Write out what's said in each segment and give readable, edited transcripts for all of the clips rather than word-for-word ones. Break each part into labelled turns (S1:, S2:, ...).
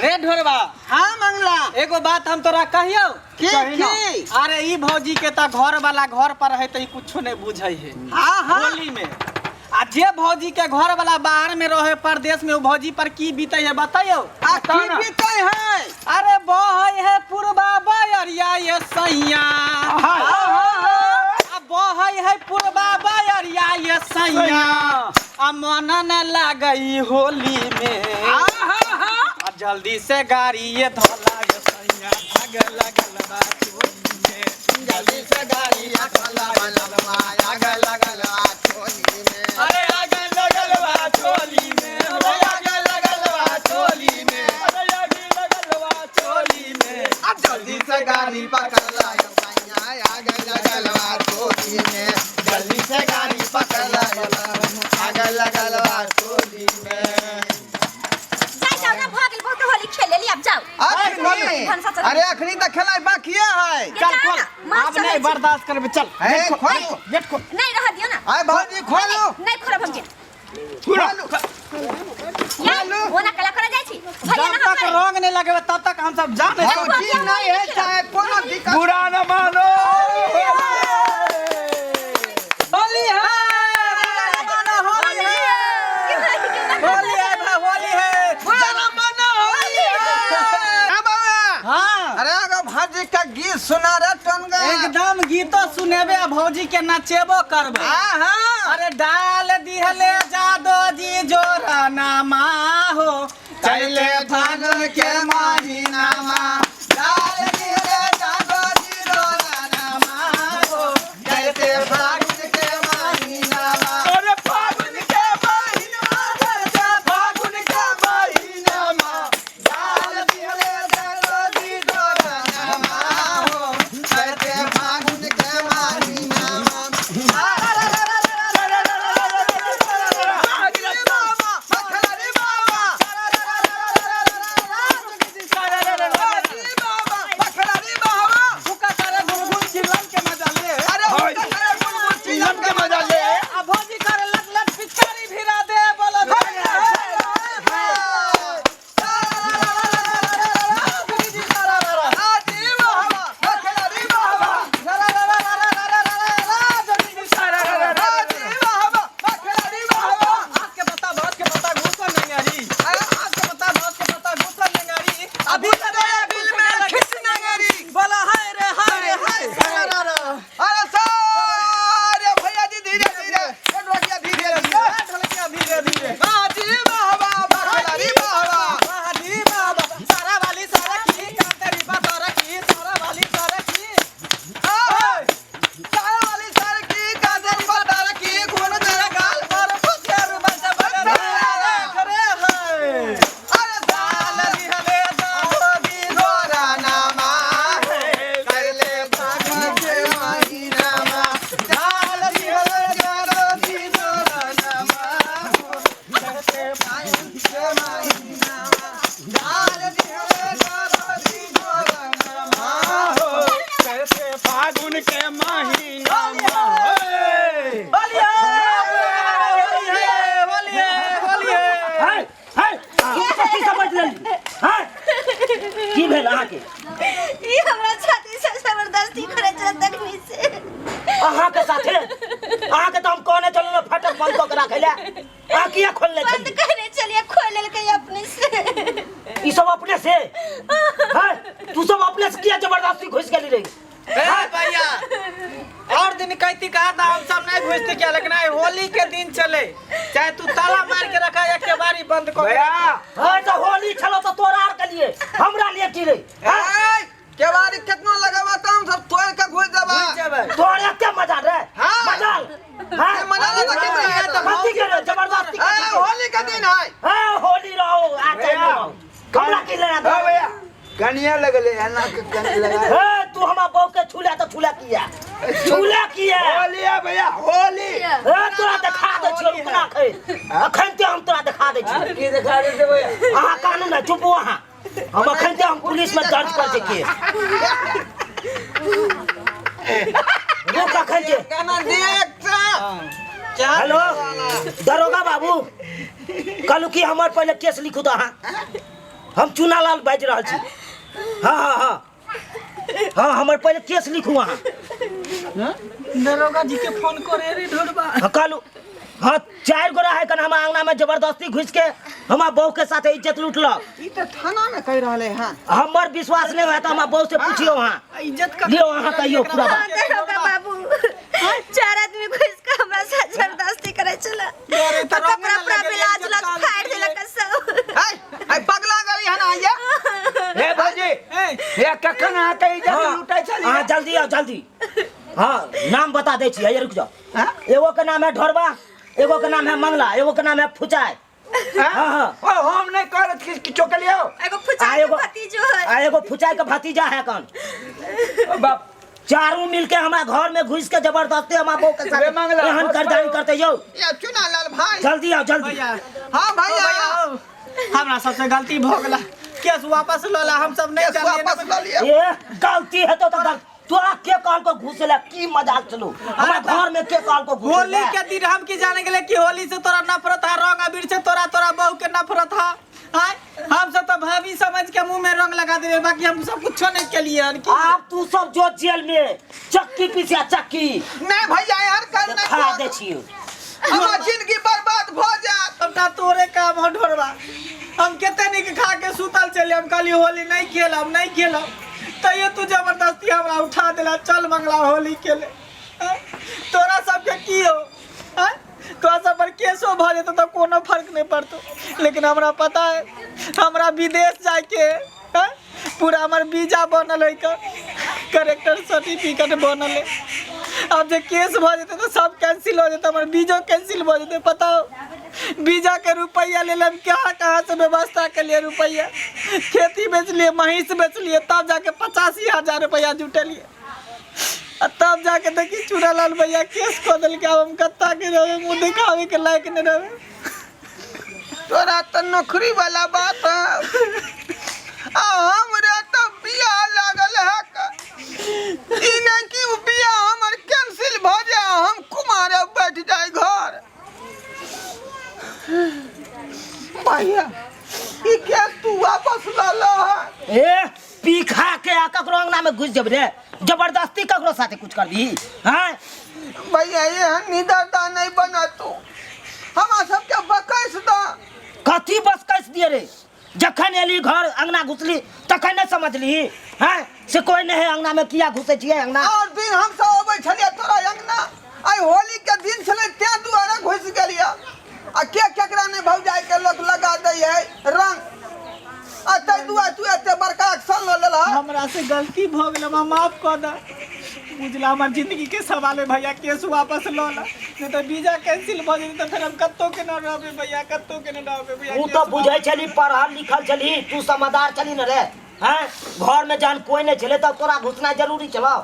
S1: रे ढोरबा।
S2: हाँ मंगला।
S1: एगो बात हम तोरा कहियो।
S2: की
S3: कही ना।
S2: की?
S1: अरे ई भौजी के त घर वाला घर पर है त ई कुछो नहीं बुझै है।
S2: हाँ हाँ।
S1: होली में आ जे भौजी के घर वाला बाहर में रहे परदेश में, उ भौजी पर की बीते है बताइयो।
S2: आ की बीते है?
S1: अरे बहै है पुरबा बयरिया ये सैया, आ बहै है पुरबा बयरिया ये सैया, आ मन न लागई होली में, आ जल्दी से गाड़ी ये धोला ये सैया, आग लगल बा चोली में।
S2: जल्दी से गाड़ी धोला बलवा, आग लगल बा चोली में।
S1: अरे आग लगल बा चोली में, अरे आग लगल बा चोली में, अरे आग लगल बा चोली में।
S2: आ जल्दी से गाड़ी पकड़ ला यो सैया, आग लगल बा चोली में। जल्दी से गाड़ी पकड़ ला यो, आग लगल बा चोली में।
S4: जाई जाओ ना, भऽ गेल बहुत होली खेल लेली, आब जाओ।
S2: अखनी
S4: भनसा चल।
S2: अरे अखनी तऽ खेनाइ बाकिए है।
S4: ये
S1: चल
S4: जाओ
S1: खोल
S4: ना, मार
S1: अब
S4: चढ़ै
S1: नहीं
S4: छी।
S1: बर्दाश्त करबे, चल
S2: हे,
S1: गेट खोल,
S2: खोलू।
S1: गेट खोल।
S4: नहीं रह दियो ना।
S2: आय भौजी खोलू।
S4: नहीं खोलब हम गेट।
S2: खोलू।
S4: या ओना कला करे जाइ छी भैया
S1: जब
S4: ना
S1: तक
S4: हम
S1: रंग नहीं लगेबे तब तक हम सब जा नहीं सकते।
S2: भौजी नहीं है चाहे कोनो दिक्कत।
S3: बुरा न मानो।
S1: होली है, होली है, होली है भाई, होली है।
S2: बुरा मानो होली है। हाँ बाबा।
S1: हाँ।
S2: अरे अगर भौजी का गीत सुना रे टनगा।
S1: एकदम गीतो सुनेबे आ भौजी के नचेबो करबे।
S2: हाँ हाँ।
S1: अरे डाल दिहले जादो जी जोरा नामा हो,
S2: चले फागुन के महीना मा, डाल दिहले जादो जी जोरा नामा हो, चले फागुन के महीना मा।
S3: अरे फागुन के महीना, अरे फागुन के महीना मा,
S2: डाल दिहले जादो जी जोरा नामा हो, चले फागुन के महीना मा।
S1: हुक्का करे गुनगुन चिल्लन के मजा ले,
S3: चिल्लन के मजा ले।
S1: आ भौजी करे लट लट पिचकारी भिरा दे, बोलो आज के पता भाज के पता घुसल नहीं आ रही, आज के पता भाज के पता घुसल नहीं आ रही, अभी बोला हाय रे हाय रे हाय।
S2: अरे सारे भैया जी धीरे धीरे, ढोलकिया धीरे धीरे,
S1: ढोलकिया धीरे धीरे।
S2: वाह जी वाह वाह, वाह वाह वाह।
S1: वाह जी वाह वाह, सारा वाली सारा की काम तेरी बात सारा की, सारा वाली सारा की।
S2: सारा वाली सारा की काजल बदार की खून तेरा गाल
S1: पर पुछेर बस बस करे है।
S2: अरे साल
S1: हले जाओ दी
S2: गोरा नामा कर ले फागुन के महीना मा, डाल दिहले जारो दी गोरा नामा करते फागुन के महीना मा, डाल दिहले जारो दी गोरा नामा
S3: हो, कैसे फागुन के महीना मा।
S1: बोलिए बोलिए बोलिए बोलिए।
S5: है है तू कथी समझ लेली है? की भेल अहाँके?
S4: ई हमरा छाती से जबरदस्ती करे छल तखनी से।
S5: अहाँके साथे अहाँके तऽ हम कहने छलहुँ ने फाटक बंद कऽ के राखै लए, अहाँ किया खोलने
S4: बंद
S5: छलियै?
S4: करे छलियै, खोल लेलकै अपने से।
S5: ई सब अपने से है? तू सब अपने से किया जबरदस्ती घुसि गेली रही?
S1: ए भैया, और दिन कहती कहा था हम सब नहीं घुसते क्या, लेकिन आइ होली के दिन चले, चाहे तू ताला मार के रखा या केवाड़ी बंद कर।
S3: भैया
S5: है तऽ होली छलो तऽ तोरा आर के लिए, हमरा लिए की रे?
S2: ए केवाड़ी कितना लगावा त हम सब तोड़ के घुस जाबा।
S1: घुस जेबै।
S5: तोरे एते मजा रे?
S2: हाँ।
S5: मजा हाँ?
S2: मजा लगा के नहीं है तो
S5: कथी के रे जबरदस्ती?
S2: ए होली का दिन है।
S5: है होली रहो आ चाहे
S3: भैया।
S5: रहो, हमरा की लेना
S3: हाँ भैया, कनिया लगले एना के कनी लगा।
S5: हे तू हमरा बहू के छूला तऽ छूला किया, छूला किया?
S3: होली है भैया होली।
S5: हे तोरा देखा दै छियौ, रुकना खै अखन ते हम तोरा देखा दै छियौ।
S3: की देखा दे भैया?
S5: अहाँ कानू ने, चुप हो अहाँ। हम अखन ते हम पुलिस में दर्ज कर दै छियै। रुक अखन ते।
S2: गाना देख
S5: हेलो दरोगा बाबू, कहलू कि हमर पहिले केस लिखू तऽ अहाँ। हम चुनालाल बाजि रहल छी। हाँ हाँ हाँ हाँ, हमर पहिले केस लिखू अहाँ।
S1: दरोगा जी के फोन करे रे ढोरबा।
S5: हाँ कहलू, हाँ 4 गोरा है कन हमरा अंगना में जबरदस्ती घुस के हमार बहू के साथे इज्जत लूटलक।
S2: ई तऽ थाना में कहि रहले हँ।
S5: हमर विश्वास नहीं है तो हमार बहू से पूछियो अहाँ।
S1: इज्जत का
S5: लियो अहाँ कहियो पूरा बात।
S4: हाँ, दरोगा बाबू, 4 आदमी घुस के हमरा साथ जबरदस्ती करे छला।
S1: अरे तो रंग
S4: कपड़ा
S1: न
S4: पूरा
S1: लगेले,
S4: ब्लाउज
S1: इज्जत
S4: उलाउज
S1: का
S4: फाड़ देलक सब।
S2: आइ आइ पगला गेली हन आइया।
S3: हे भौजी,
S1: ए,
S3: हे कखन अहाँके इज्जत
S5: हाँ,
S3: लूटै छलियै?
S5: हाँ जल्दी आओ जल्दी। हाँ नाम बता दै छी, हैया रुक जाओ।
S3: हाँ?
S5: एगो के नाम है ढोरबा, एगो के नाम है मंगला, एगो के नाम है फुचाई।
S3: हाँ?
S5: हाँ, हाँ।
S3: ओ, हम नहीं करत किछो के लियो।
S4: एगो फुचाई के भतीजो है।
S5: आ एगो फुचाई के भतीजा है कौन?
S3: ओ बाप।
S5: चारू मिलके हमरा घर में घुस के जबरदस्ती हमरा बहू के साथ
S3: रे मंगला,
S5: एहन
S3: बस
S5: करदानी
S3: करो।
S5: करते यौ।
S2: या चुनालाल भाई।
S5: जल्दी आओ जल्दी।
S1: भैया।
S2: हाँ भैया।
S1: भैया, हमरा सबसे गलती भ गेला, केस वापस ल ला, हम सब नहीं
S2: केस
S1: जानिए।
S2: वापस ल लिअ।
S5: ए गलती है तो गलती। तोरा के कहल को घुसेला की मजाक चलू हमरा घर में के कहल को घुसेला?
S1: होली के दिन हम की जाने गेले कि होली से तोरा नफरत है, रंग अबीर से तोरा तोरा बहू के नफरत है। आय हम सब तो भाभी समझ के मुंह में रंग लगा देबे, बाकी हम सब कुछो नहीं केलिए हन की।
S5: आप तू सब जो जेल में चक्की पीसिया चक्की।
S2: नहीं भैया यार कर नहीं
S5: खा दे छियो।
S2: हमर जिंदगी बर्बाद भ जात।
S1: सबटा तोरे काम हो ढोरबा। हम केते निक खा के सुतल चले, हम कहली होली नहीं खेलब नहीं खेलब, तैयो तू जबरदस्ती हमरा उठा देला, चल मंगला होली खेले। तोरा सबके की हो? तोरा सब पर केसो भ जेतो तो कोनो फर्क नहीं पड़तो, लेकिन हमरा पता है हमरा विदेश जाके है पूरा हमर वीजा बनल है, करेक्टर सर्टिफिकेट बनल है। अब जे केस भ जेतै तो सब कैंसिल हो जेतै, हमर वीजो कैंसिल भ जेतै। पता हो वीजा के रुपया ले हम कहाँ कहाँ से व्यवस्था के लिए रुपया, खेती बेचलिए, महींस बेचलिए, तब जाके 85,000 रुपया जुटेलिए। आ तब जाके देखी चूड़ालाल भैया केस कऽ देलकै। आब हम कत्ता के रहबै, मुँह देखाबै के लायक नहि रहबै।
S2: तोरा तऽ नौकरी वाला बात है, आ हमरा तऽ बियाह लागल है। ई नहि कि उ बियाह हमर कैंसिल भऽ जाय, हम कुमार बैठ जाय घर। भैया ई केस तू वापस लऽ लह।
S5: ए पी खा के आ ककरो अंगना में घुस जेब रे, जबरदस्ती ककरो साथे कुछ कर दी? हाँ
S2: भैया एहन निदरदा नहीं बना तू, हमरा सबके बकैस द।
S5: कथी बस कस दिए रे? जखन एली घर अंगना घुसली तखन नहीं समझली हैं से कोई नहीं है अंगना में, किया घुसे छियै अंगना?
S2: और दिन हम सब अबै छलियै तोरा अंगना, आइ होली के दिन छलै तें दुआरे घुसि गेलियै। आ के केकरा नहीं भौजाई के लोक लगा दै है रंग, आ तै दुआरे तू एते बड़का एक्शन लऽ लेलह।
S1: हमरा से गलती भ गेल, हमरा माफ कऽ दे। बुझला हमर जिंदगी के सवाल है भैया, केस वापस लऽ ला, नहीं तो वीजा कैंसिल भ जेतै तो फिर हम कत्तो के न रहबै भैया, कत्तो के न रहबै भैया।
S5: तू तो बुझै छली, पढ़ल लिखल छली, तू समझदार छली न रे। हैं घर में जहन कोई नहीं छले तब तोरा घुसना जरूरी छलो।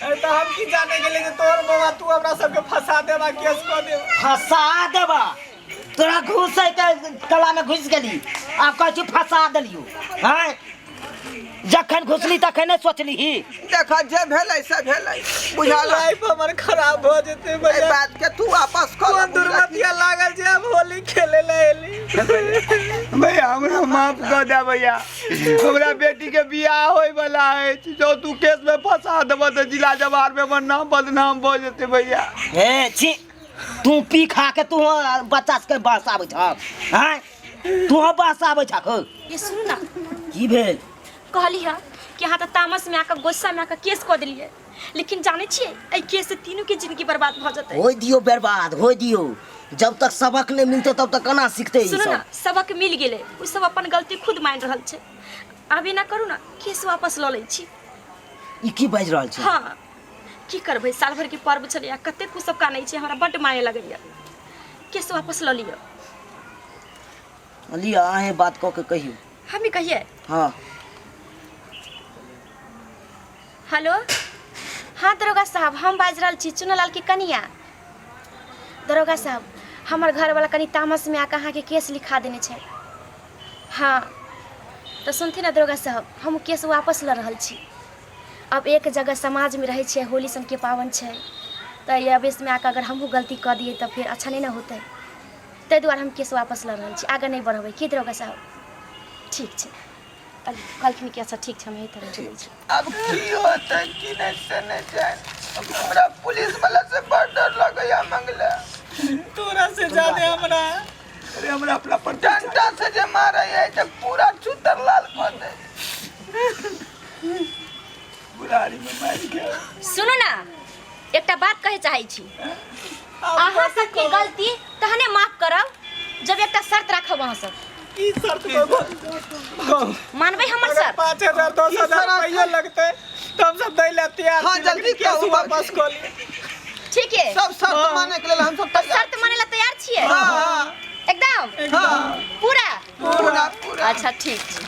S1: अरे तो हम की जाने गेले जे तोहर बाबा तू हमरा सबके फंसा देबा, केस कऽ देबा।
S5: फंसा देबा तोरा, घुसै के कला में घुस गेली, आब कहै छी फंसा देलियो। हैं जखन घुसली तखन नहीं सोचली ही।
S2: देखा जे भेलै से भेलै, बुझल
S1: लाइफ हमर खराब भ जेतै
S2: एहि
S1: भैया।
S2: बात के तू वापस कऽ
S1: कोन दुर्मतिया लागल जे अब होली खेले ले एली।
S3: भैया हमरा माफ कऽ दे भैया, हमरा बेटी के बियाह होय वाला अछि, जो तू केस में फंसा देबह तऽ जिला जवार में हमर नाम बदनाम भऽ जेतै भैया।
S5: ए छी, तू पी खा के तू बच्चा सबके बस आबै छह? हैं तू बस आबै छह?
S4: ये सुनू ना।
S5: की भेल?
S4: कहली है कि अहाँ तऽ तामस में आके गुस्सा में आके केस कऽ देलियै, लेकिन जानै छियै एहि केस से तीनू के जिंदगी बर्बाद भऽ जेतै।
S5: होय दियौ बर्बाद, होय दियौ, जब तक सबक नहीं मिलते तब तक केना सीखते ई
S4: सुनू
S5: सब?
S4: ना, सबक मिल गेलै, ओ सब अपन गलती खुद मानि रहल छै। आब एना करू ना, केस वापस लऽ लै छी।
S5: ई की बाजि रहल छी?
S4: हाँ की करबै, साल भर के पर्व छलै, कतेक ओ सब कानै छै, हमरा बड्ड माया लगैया। केस वापस लऽ लिअ।
S5: लिअ अहें बात कऽ के कहियौ।
S4: हमी कहिए?
S5: हाँ।
S4: हेलो, हाँ दरोगा साहब, हम बाजि रहल छी चुनालाल के कनिया। दरोगा साहब, हमर घरवाला कनि तामसमे आके अहाँके केस लिखा देने छै। हाँ तऽ सुनथिन ने दरोगा साहब, हम केस वापस लऽ रहल छी। अब एक जगह समाजमे रहै छियै, होली सनके पाबनि छै, तऽ एहि आवेशमे आके अगर हमहूँ गलती कऽ दियै तऽ फेर अच्छा नहि ने होतै, ताहि दुआरे हम केस वापस लऽ रहल छी, आगाँ नहि बढ़ेबै। की दरोगा साहब? ठीक छै। कहलखिन कि अच्छा ठीक छै, हम एहि तरह चलै छी।
S2: अब की होतै की नहीं से नहीं जान। अब हमरा पुलिस वाला से बड़ डर लगैया मंगला।
S1: तोरा से ज्यादा हमरा।
S3: अरे हमरा अपना पर
S2: डंडा से जे मारे है तो पूरा चुतर लाल कर दे।
S3: बुरारी में मार के।
S4: सुनू ना, एकटा बात कहे चाहै छी। अहाँ सबके गलती तहने माफ करब जब एकटा शर्त राखब अहाँ सब।
S1: की शर्त कहू?
S4: मानबै हमर
S1: अगर
S4: शर्त?
S1: 5000 10,000
S2: शर्त?
S1: रुपया लगतै तऽ हम सब दै लए तैयार
S2: हाँ,
S1: छी,
S2: जल्दी
S1: लेकिन केस
S2: कहू,
S1: वापस कऽ लिअ।
S4: ठीक है,
S2: सब शर्त माने के लेल हम सब तैयार।
S4: शर्त माने ला तैयार छियै?
S2: हाँ।
S4: एकदम?
S2: हाँ।
S4: पूरा?
S2: पूरा पूरा।
S4: अच्छा ठीक छै,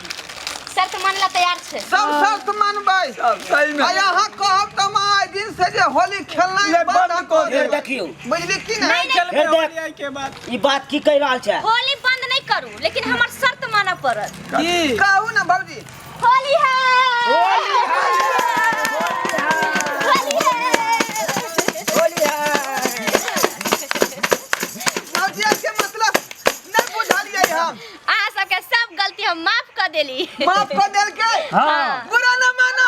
S4: शर्त माने ला तैयार छै?
S2: सब शर्त मानबै।
S3: सही में।
S2: आ यहाँ कहब तऽ हम आइ दिन से जे होली खेलनाइ
S3: ले, बंद कऽ
S5: फेर
S3: देबै।
S5: देखियौ।
S2: बुझली की
S4: नहीं,
S2: नहीं?
S4: नहीं।
S1: खेलबै
S5: हे देख।
S1: होली आइ के बाद।
S5: ई बात की कहि रहल छै?
S4: होली बंद नहीं करू, लेकिन हमर शर्त मानऽ पड़त।
S1: की?
S2: कहू ना भौजी।
S4: होली है, होली है,
S5: होली है।
S2: भौजी के मतलब नहीं बुझलियै हम।
S4: अहाँ सबके सब गलती हम माफ कऽ देली।
S2: माफ कऽ देलकै?
S5: हाँ।
S2: बुरा न मानो।